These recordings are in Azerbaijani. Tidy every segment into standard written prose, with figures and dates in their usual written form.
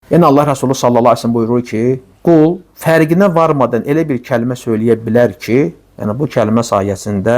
Yəni Allah Resulü sallallahu əleyhi və səlləm buyurur ki, qul fərqinə varmadan elə bir kəlmə söyləyə bilər ki, yəni bu kəlmə sayəsində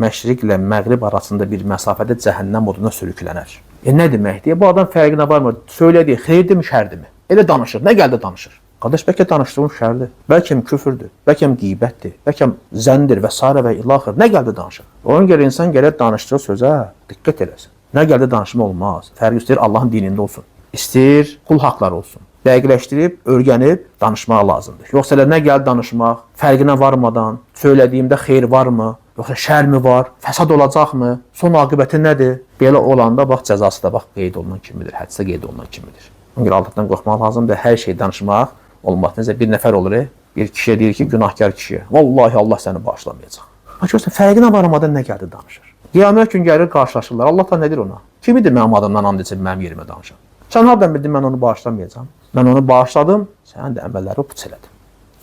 məşriqlə məğrib arasında bir məsafədə cəhənnəm oduna sürüklənər. E nə deməkdir? Bu adam fərqinə varmır. Söylədiyi xeyirdirmi, şərdirmi? Elə danışır. Nə gəldi danışır. Qardaş, bəlkə danışdığın şərdir, bəlkə küfürdür, bəlkə qeybətdir, bəlkə zəndir və sairə və ilaxır. Nə gəldi danışır. Ona görə insan gərək danışdığı sözə diqqət eləsin. Nə gəldi danışma olmaz. Fərq istəyir Allahın dinində olsun. İstəyir qul haqları olsun. Dəqiqləşdirib, öyrənib danışmaq lazımdır. Yoxsa elə nə gəldi danışmaq, fərqinə varmadan, söylədiyimdə xeyir varmı, yoxsa şər mi var, fəsad olacaqmı, son aqibəti nədir? Belə olanda bax cəzası da bax qeyd olunan kimidir, hədisdə qeyd olunan kimidir. Ona görə Allahdan qorxmaq lazımdır, hər şey danışmaq olmaz. Necə bir nəfər olur, bir kişiyə deyir ki, günahkar kişiyə. Vallahi Allah səni bağışlamayacaq. Bax görürsən, fərqinə varmadan nə gəldi danışır. Qiyamət gün gəlir qarşılaşırlar. Allah da nə deyir ona? Kim idi mənim adımdan and içib mənim yerimə danışan? Sən hardan bildin mən onu bağışlamayacağam? Mən onu bağışladım, sənin də əməlləri puç elədim.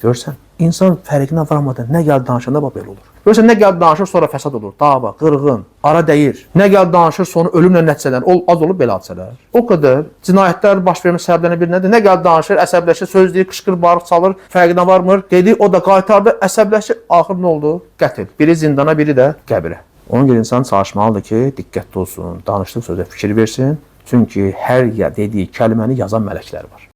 Görürsən, insan fərqinə varmadan nə gəldi danışanda bax belə olur. Görürsən, nə gəldi danışır, sonra fəsad olur, dava, qırğın, ara dəyir. Nə gəldi danışır, sonu ölümlə nəticələnir. Ol az olub belə hadisələr. O qədər cinayətlər baş vermə səbəblərindən biri nədir? Nə gəldi danışır, əsəbləşir, söz deyir, qışqır, bağırır, çalır, fərqinə varmır. Dedi, o da qaytardı, əsəbləşir. Axır nə oldu? Qətl. Biri zindana, biri də qəbrə. Ona görə insan çalışmalıdır ki, diqqətli olsun, danışdığı sözə fikir versin. Çünki hər dediyi kəlməni yazan mələklər var.